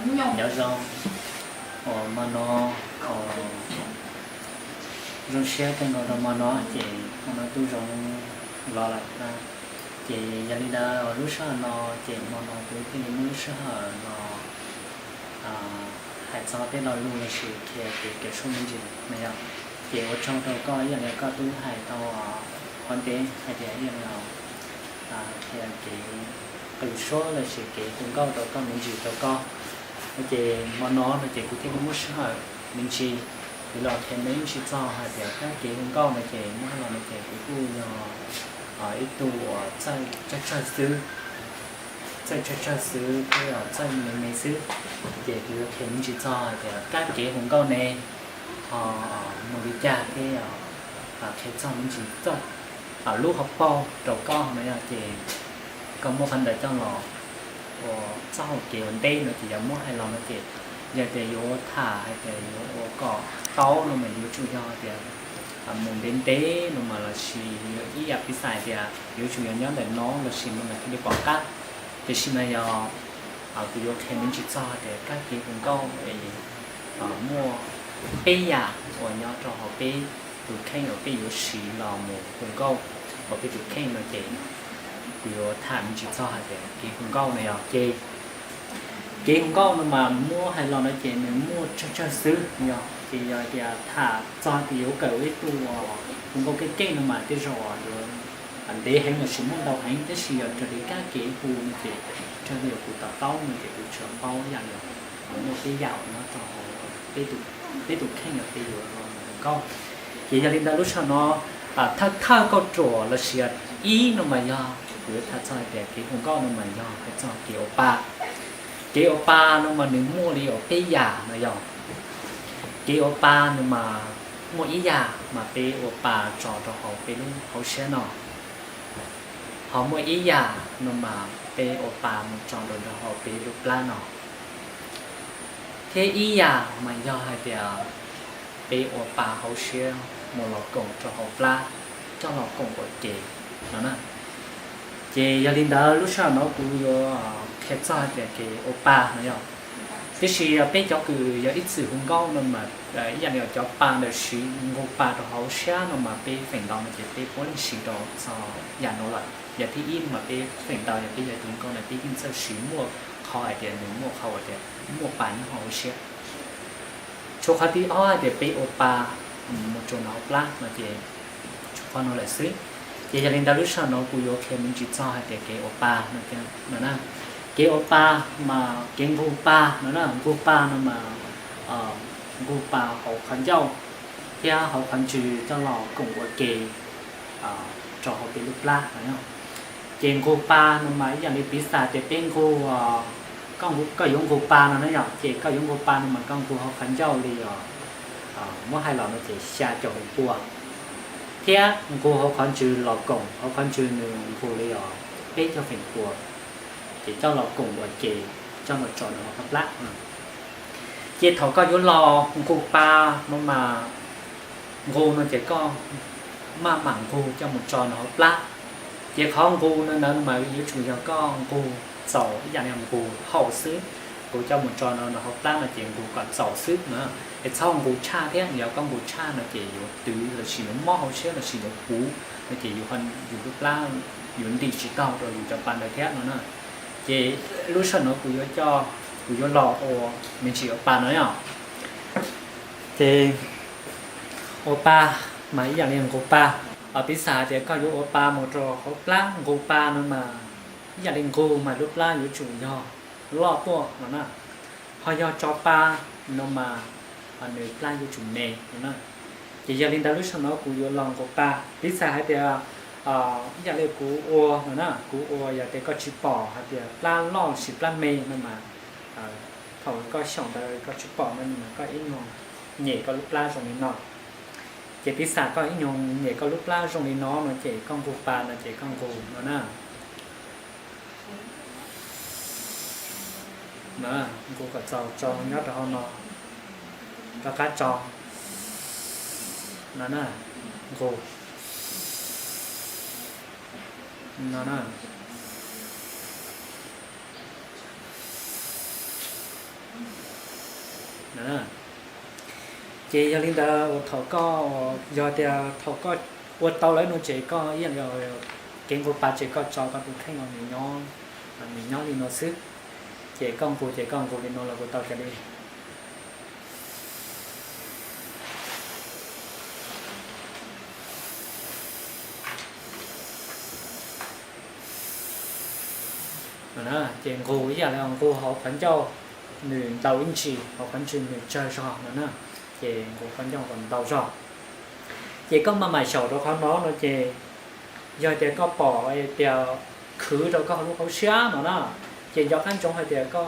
Nyob zoo, uas hmo no, zoo siab kawg nkaus rau hmo no ces hmo no kuj zoo los lawm na. Ces yog li ntawd lub sij hawm no ces hmo no kuv thiaj li muab lub sij hawm no hais txog tej lo lus lossis qhia kev kawm Suab me ntsis na yom. Ces ua tsaug rau koj ib yam li koj twb hais tau qhov ntev hais tias ib yam li qhia kev kawm Suab lossis kev hu nkauj rau koj me ntsis rau koj. No ces hmo no no ces kuv thiaj li muab sij hawm me ntsis, kuv los qhia me ntsis txog hais tias kab kev hu nkauj no ces muab hais los no ces kuv kuj yog ib tug uas txawj tsawg tsawg xwb, txawj tsawg tsawg xwb thiab txawj me me xwb. Ces kuv yuav qhia me ntsis txog hais tias kab kev hu nkauj ne ho mus li cas thiab qhia txog me ntsis txog lub hauv paus rau koj no yog ces koj muab qhov ntawd coj los ua txoj hau kev ua ntej no ces yog muab hais los no ces yog tias yuav tham hais tias yuav ua kom tau no mas yuav tsum yog tias mus ntev ntev no mas lossis yuav ib yam piv xam tias yuav tsum yog nyob ntawm no lossis no mas thiaj li pom qab. Tiam sis mas yog kuv yuav qhia me ntsis txog tias kab kev hu nkauj es muaj peb yam uas nyob rau hauv peb tus kheej uas peb yuav siv los mus hu nkauj hauv peb tus kheej no ces kuv yuav tham me ntsis txog hais tias kev hu nkauj no yog ces kev hu nkauj no mas muab hais los no ces nws muaj tsawg tsawg xwb yog ces yog tias tham txog tias yuav kawm ua ib tug hu nkauj keej keej no mas tej zaum yuav ntev heev lossis muaj ntau heev tab sis yog raws li kab kev hu no ces raws li kuv to taub no ces kuv tsuas paub yam li muaj peb yam uas nyob rau peb tus kheej uas peb yuav hu nkauj. Ces yog li ntawd lub sij hawm no thawj thawj kauj ruam lossis ib no mas yog kuv yuav tham txog hais tias kev hu nkauj no mas yog hais txog kev ua pa. Kev ua pa no mas nws muaj li uas peb yam no yog kev ua pa no mas muaj ib yam mas peb ua pa tso rau hauv peb lub hauv siab no, ho muaj ib yam no mas peb ua pa mus tso rau hauv peb lub plab no, thiab ib yam mas yog hais tias peb ua pa hauv siab mus los koom rau hauv plab, coj los koom ua ke no na. Ces yog li ntawd lub sij hawm no kuv yuav qhia txog hais tias kev ua pa no yog, tiam sis peb cov kws yog ib txwm hu nkauj no mas ib yam li cov pa ntawd siv nqug pa rau hauv siab no mas peb feem ntau no ces peb puav leej siv rau txog yam no lawm. Yam thib ib no mas peb feem ntau yog peb yog tus hu nkauj no peb yeej txawj siv muaj qhov hais tias nws muaj qhov uas tias muaj pa nyob hauv siab. Tshuav qhov thib ob hais tias peb ua pa mus tso nov hauv plab no ces tshuav qhov no lawm xwb. Ces yog li ntawd lub sij hawm no kuv yuav qhia me ntsis txog hais tias kev ua pa no na. Kev ua pa mas kev nqug pa no na, nqug pa no mas nqug pa hauv qhov ncauj thiab hauv qhov ntsws coj los koom ua ke rau hauv peb lub plab no. Ces nqug pa no mas ib yam li piv xam tias peb nqug, koj yuav nqug pa no na yom, ces koj yuav nqug pa no mas koj nqug hauv qhov ncauj li os, muab hais los no ces xya caum feem pua, thiab nqug hauv qhov ntsws los koom, hauv qhov ntsws nws nqug li os peb caug feem pua, ces coj los koom ua ke, coj los tso rau hauv qhov plab. Ces thaum koj yuav los nqug pa no mas, nqug no ces koj maj mam nqug coj mus tso nov hauv plab. Ces qhov nqug no ntawd mas yuav tsum yog koj nqug txaus ib yam li nqug haum xwb, nqug coj mus tso nov hauv plab no ces nqug kom txaus xwb na, es txhob nqug tshaj thiab, yog koj nqug tshaj no ces yuav twv lossis yuav mob hauv siab lossis yuav puv no ces yus lub plab yuav ntim tsis tau rau yus cov pa ntawd thiab no na. Ces lub sij hawm no kuv yuav coj, kuv yuav los ua me ntsis ua pa no yom. Ces ua pa mas ib yam li nqug pa, piv xam hais tias koj yuav ua pa mus rau hauv plab, nqug pa no mas ib yam li nqug mas lub plab yuav tsum yog loj tuaj no na, ho yog tso pa no mas nws plab yuav tsum me no na. Ces yog li ntawd lub sij hawm no kuv yuav los nqug pa, piv xam hais tias ib yam li kuv ua no na, kuv ua yog tias koj tsis pom hais tias plab loj lossis plab me no mas thaum koj xyaum ntawd koj tsis pom no mas koj ib nyuag nyem koj lub plab zoo li no. Ces piv xam koj ib nyuag nyem koj lub plab zoo li no no ces koj nqug pa no ces koj nqug no na. Nqug kom txaus tso nyob rau hauv no, rov qab tso no na, nqug no na. Ces yog li ntawd uas thaum koj, yog tias thaum koj ua tau lawm no ces koj ib yam li kev nqus pas ces koj tso koj tus kheej los nws nyob, nws nyob li no xwb. Ces koj nqus ces koj nqus li no los kuj tau kiag li. Ces nqus ib yam li nqus hauv qhov ncauj nws ntaus ib ntsis, hauv qhov ntsis nws tsawg zog no na, ces nqus qhov ncauj kom ntaus zog. Ces koj maj mam xyaum rau qhov no no ces yog tias koj pom tias khwv rau koj lub hauv siab no na, ces nco qab ntsoov hais tias koj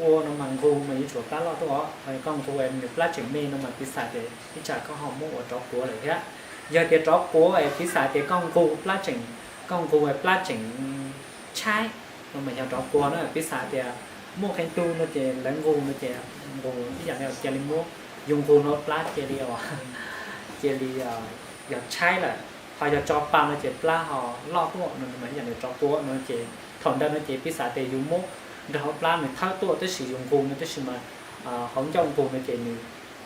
ua no mas nqus mas yuav tsum plab loj tuaj os, koj nqus nws plab tseem me no mas piv xam tias ib tsam koj ho muab ua rov quav lawm thiab. Yog tias rov quav es piv xam tias koj nqus plab tseem, koj nqus plab tseem tshaib no mas yog rov quav na, piv xam tias muaj qee tug no ces lawv nqus no ces nqus ib yam li cia li muab, yus nqus no plab cia li, cia li yog tshaib lawm, ho yog tso pa no ces plab ho loj tuaj no mas ib yam li rov quav no ces thaum ntawd no ces piv xam tias yus muab nrog hauv plab nws thawb tuaj tab sis yus nqus no tab sis mas hauv ncauj nqus no ces nws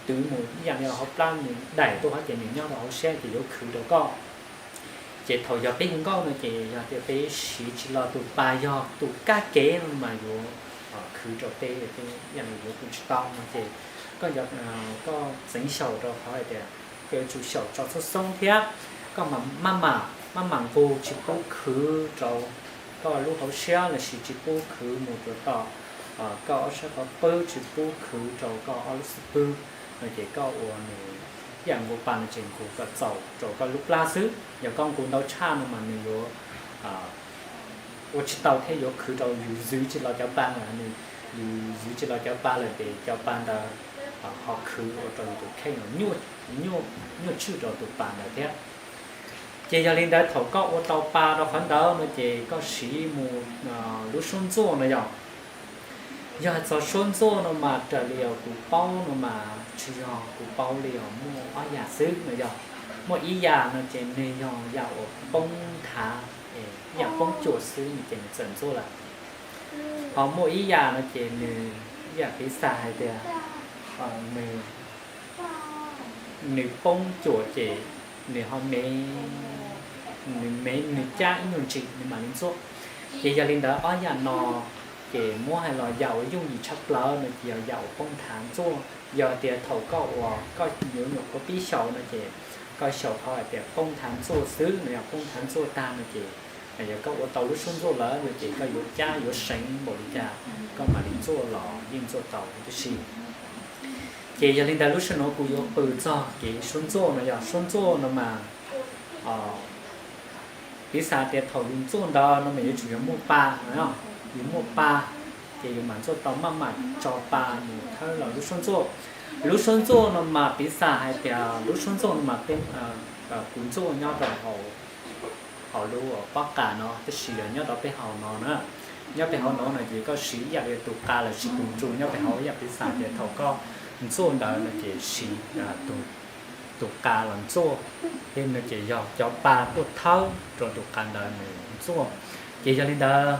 twv mus ib yam li hauv plab nws daim tuaj ces nws nyob rau hauv siab ces yuav khwv rau koj. Ces thaum yog peb hu nkauj no ces yog tias peb siv tsis los tus pas yog tus kab ke no mas yuav khwv rau peb, peb ib yam li yuav tu tsis tau no ces koj, koj txeev xyaum rau qhov hais tias koj yuav tsum xyaum tso xoob xoob thiab koj maj mam, maj mam nqus tsis pub khwv rau koj lub hauv siab lossis tsis pub khwv mus rau tom koj ob sab qhov pwg, tsis pub khwv rau koj ob lub xub pwg no ces koj ua nws ib yam nqus pas no ces nqus kom txaus rau koj lub plab xwb. Yog koj nqus ntau tshaj no mas nws yuav ua tsis tau thiab yuav khwv rau yus zwv tsis los cov pa lawm, nws, yus zwv tsis los cov pa lawm ces cov pa ntawd ho khwv ua rau yus tus kheej nyuaj, nyuaj tswj rau tus pas ntawd thiab. Ces yog li ntawd thaum koj ua tau pa rau qhov ntawd no ces koj siv mus lub suab ntxuaj no yog. Yog hais txog suab ntxuaj no mas raws li uas kuv paub no mas tsis yog kuv paub li os, muaj ob yam xwb no yog. Muaj ib yam no ces nws yog yam uas poob nthav, ib yam poob cuam xwb no ces nws txawm ntxuaj lawm. Ho muaj ib yam no ces nws ib yam piv xam hais tias nws, nws poob cuam ces nws ho me, nws me nws cab ib nyuag ntsis nws mam li ntxuaj. Ces yog li ntawd ob yam no ces muab hais los yam uas yooj yim tshaj plaws no ces yog yam uas poob nthav ntxuaj. Yog tias thaum koj uas koj yuav nyuam qhuav pib xyaum no ces koj xyaum qhov hais tias poob nthav ntxuaj xwb no, yog poob nthav ntxuaj tag no ces yog koj ua tau lub suab ntxuaj lawm no ces koj yuav cab yuav seev npaum li cas koj mam li ntxuaj los yeej ntxuaj tau huv tib si. Ces yog li ntawd lub sij hawm no kuv yuav qw txog kev suab ntxuaj no, yog suab ntxuaj no mas piv xam tias thaum yus ntxuaj ntawd no mas yuav tsum yog muaj pa, yus muaj pa ces yus mam ntxuaj tau, maj mam tso pa mus thawb los lub suab ntxuaj. Lub suab ntxuaj no mas piv xam hais tias lub suab ntxuaj no mas peb, kuv ntxuaj nyob rau hauv lub pob qa no tab sis yog nyob rau peb hauv no na. Nyob peb hauv no no ces koj siv ib yam li tus qa los sis tus ntsu nyob peb hauv, ib yam piv xam tias thaum koj ntxuaj ntawd no ces siv tus qa los ntxuaj, thiab no ces yog cov pa tuaj thawb rau tus qa ntawd nws ntxuaj. Ces yog li ntawd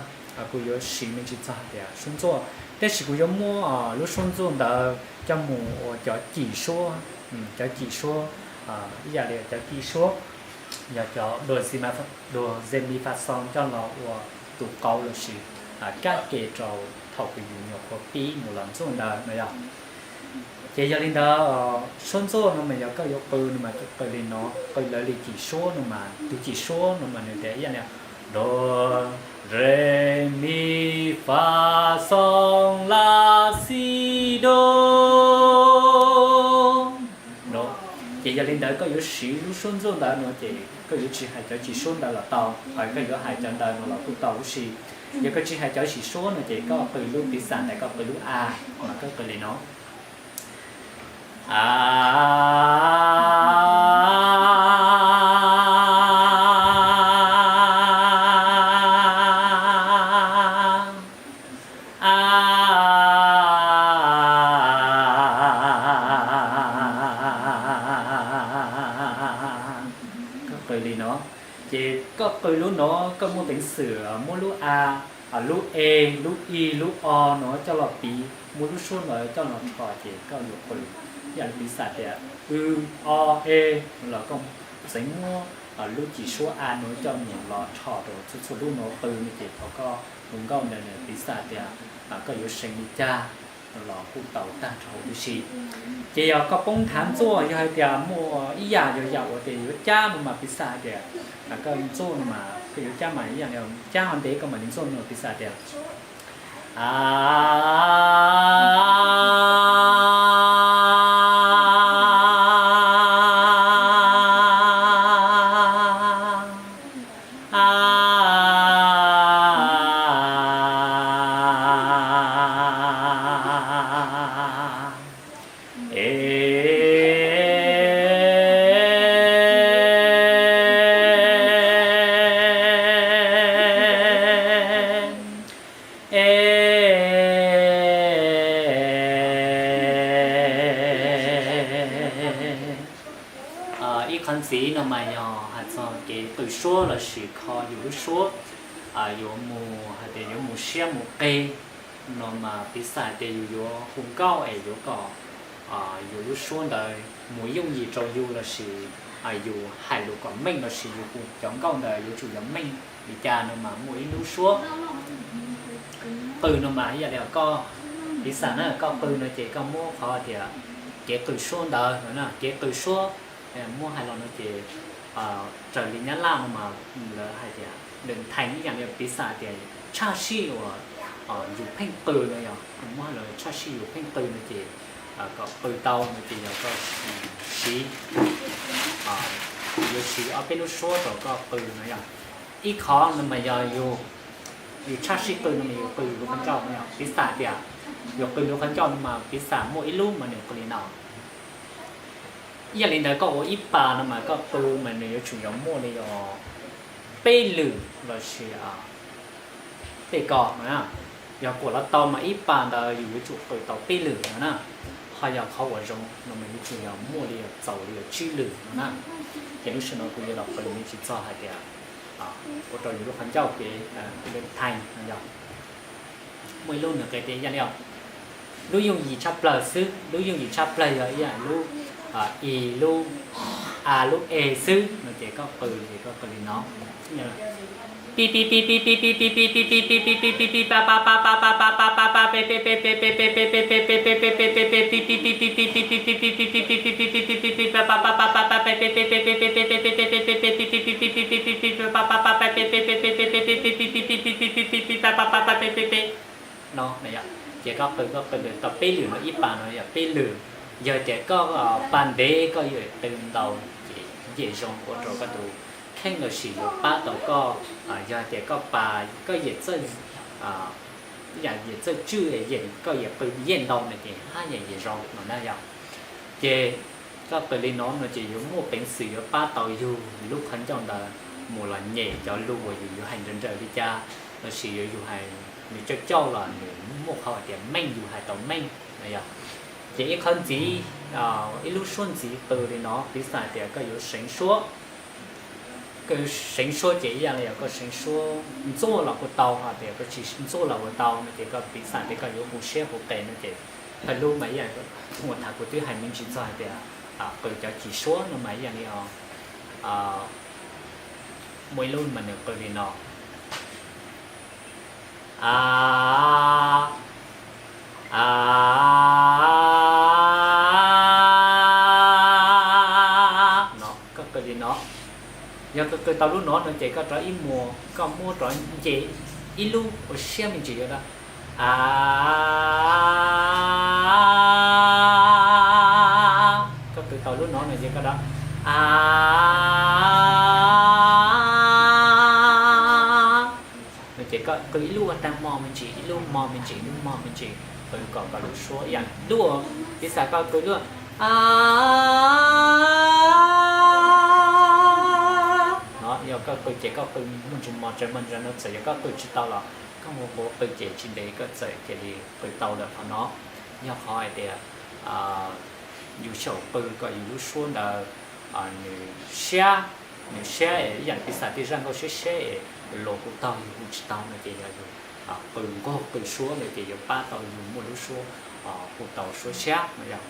kuv yuav siv me ntsis txog tias suab ntxuaj, tab sis kuv yuav muab lub suab ntxuaj ntawd coj mus ua cov cim suab, cov cim suab, ib yam li cov cim suab, yog cov do re mi fa sol coj los ua tus qauv lossis kab ke rau thaum uas yus nyuam qhuav pib mus los ntxuaj ntawd no yog. Ces yog li ntawd suab ntxuaj no mas yog koj yuav qw no mas qw li no, qw lawv li cim suab no mas tus cim suab no mas nws tias ib yam li do re mi fa sol la si do. Ces yog li ntawd koj yuav siv lub suab ntxuaj ntawd no ces koj yuav tsis hais cov cim suab ntawd los tau, hos koj yuav hais cov ntawd no los kuj tau huv si. Yog koj tsis hais cov cim suab no ces koj qw lub piv xam ntawm koj qw lub a, mas koj qw li no. A, a, koj qw li no. Ces koj qw lub no, koj muaj peev xwm muab lub a lub e, lub i, lub o no coj los piv, muab lub suab ntawd coj los rho ces koj yuav qw. Ib yam li piv xam tias w, o, e, los koj txeev muab lub cim suab a no coj mus los rho rau txhua txhua lub no qw no ces thaum koj hu nkauj ntawd nws piv xam tias koj yuav seev li cas los kuj tau tag nrho huv tib si. Ces yog koj poob nthav ntxuaj, yog hais tias muaj ib yam yog yam uas tias yuav cab no mas piv xam hais tias koj ntxuaj no mas koj yuav cab mas ib yam li cab ho ntev koj mam li ntxuaj no piv xam tias a, a, e, e. Ib qho ntxiv no mas yog hais txog kev qw suab lossis kho yus lub suab, yuav mus hais tias yuav mus siab mus qe no mas piv xam hais tias yus yuav hu nkauj es yuav kom yus lub suab ntawd mus yooj yim rau yus lossis yus hais lus kom meej lossis yus hu cov nkauj ntawd yuav tsum yog meej li cas no mas muaj ib lub suab qw no mas ib yam li koj piv xam na koj qw no ces koj muab qhov tias kev qw suab ntawd no, kev qw suab muab hais los no ces raws li nyab laj no mas lawv hais tias lwm theem ib yam li piv xam tias tshaj sij uas yus pheej qw no yog muab hais los tshaj sij yus pheej qw no ces kom qw tau no ces yog koj siv, yuav siv ob peb lub suab rau koj qw no yog ib qho no mas yog yus, yus tshaj sij qw no mas yus qw yus lub qhov ncauj no yog piv xam tias yus qw lub qhov ncauj no mas piv xam muaj ib lub mas nws qw li no. Ib yam li ntawd koj ua ib pas no mas koj qw mas nws yuav tsum yog muaj li yog peb lwm lossis peb ko no na. Yog kuam los tau mas ib pas ntawd yus yuav tsum qw tau peb lwm no na. Ho yog qhov uas zoo no mas yuav tsum yog muaj li yog txaus li yog tsib lwm no na. Ces lub sij hawm no kuv yuav los qw me ntsis txog hais tias ua rau yus lub qhov ncauj kev thee no yog muaj ib lub nws qe tias ib yam li lub yooj yim tshaj plaws xwb, lub yooj yim tshaj plaws yog ib yam lub i, lub a, lub e xwb no ces koj qw ces koj qw li no. No ces koj qw, koj qw tau peb lwm no, ib pas no yog peb lwm. Yog tias koj pas ntev koj yuav qw ntau ces yeej zoo ua rau koj tus kheej lossis yuav pab tau koj. Yog tias koj pas koj yam txawj, yam txawj tswj, koj yam qw yeej ntau no ces haj yam yeej zoo no na yog. Ces koj qw li no no ces yuav muaj peev xwm yuav pab tau yus lub qhov ncauj ntawd mus los nyem cov lus uas yus yuav hais nrawm nrawm li cas lossis yuav yus hais nws cauj cauj los nws muaj qhov hais tias meej yus hais tau meej no yog. Ces ib qhov ntxiv, ib lub suab ntxiv qw li no piv xam tias koj yuav seev suab. Koj yuav seev suab ces ib yam li yog koj seev suab ntxuaj los kuj tau, ho tias koj tsis ntxuaj los kuj tau no ces koj piv xam tias koj yuav hu siab hu qe no ces hais lub mas ib yam li uas thaum kuv twb hais me ntsis txog hais tias qw cov cim suab no mas ib yam li muaj ib lub mas nws qw li no. A, a, no, koj qw li no. Yog koj qw tau lub no no ces koj rov ib muag koj muab rov nce ib lub ua siab me ntsis yuav da. A, koj qw tau lub no no ces koj da. A, no ces koj qw ib lub ua tag hmo me ntsis, ib lub hmo me ntsis, ib lub hmo me ntsis, qw kom koj lub suab ib yam lub, piv xam koj qw lub a no, yog koj qw ces koj qw muaj ntsis mos tsaws mos ntsis no, txawm yog koj qw tsis tau los koj mus qw ces tsis ntev koj txawm cia li qw tau lawm qhov no. Yog qhov hais tias yus xyaum qw kom yus lub suab ntawd nws siab, nws siab es ib yam piv xam tej zaj nkauj siab siab es luag hu taug yus hu tsis tau no ces yog yus qw nquag qw suab ntawd ces yuav pab tau yus muaj lub suab hu tau suab siab no yog.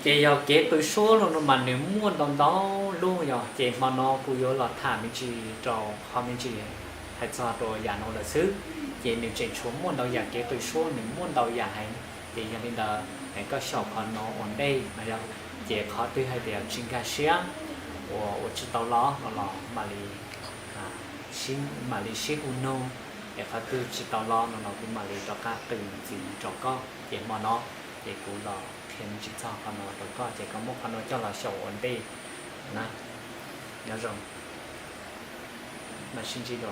Ces yog kev qw suab no mas nws muaj ntau ntau lub yog, ces hmo no kuv yuav los tham me ntsis rau qhov me ntsis hais txog rau yam no lawm xwb. Ces nws tseem tshuav muaj ntau yam kev qw suab, nws muaj ntau yam heev. Ces yog li ntawd koj xyaum qhov no ua ntej no yog, ces qhov twg hais tias tsis nkag siab uas ua tsis tau los no los mam li mam li sib hu nug, es qhov twg tsis tau los no los kuv mam li rov qab qw ntxiv rau koj. Ces hmo no ces kuv los qhia me ntsis txog qhov no rau koj, ces koj muab qhov no coj los xyaum ua ntej na. Nyob zoo, mam sib ntsib dua.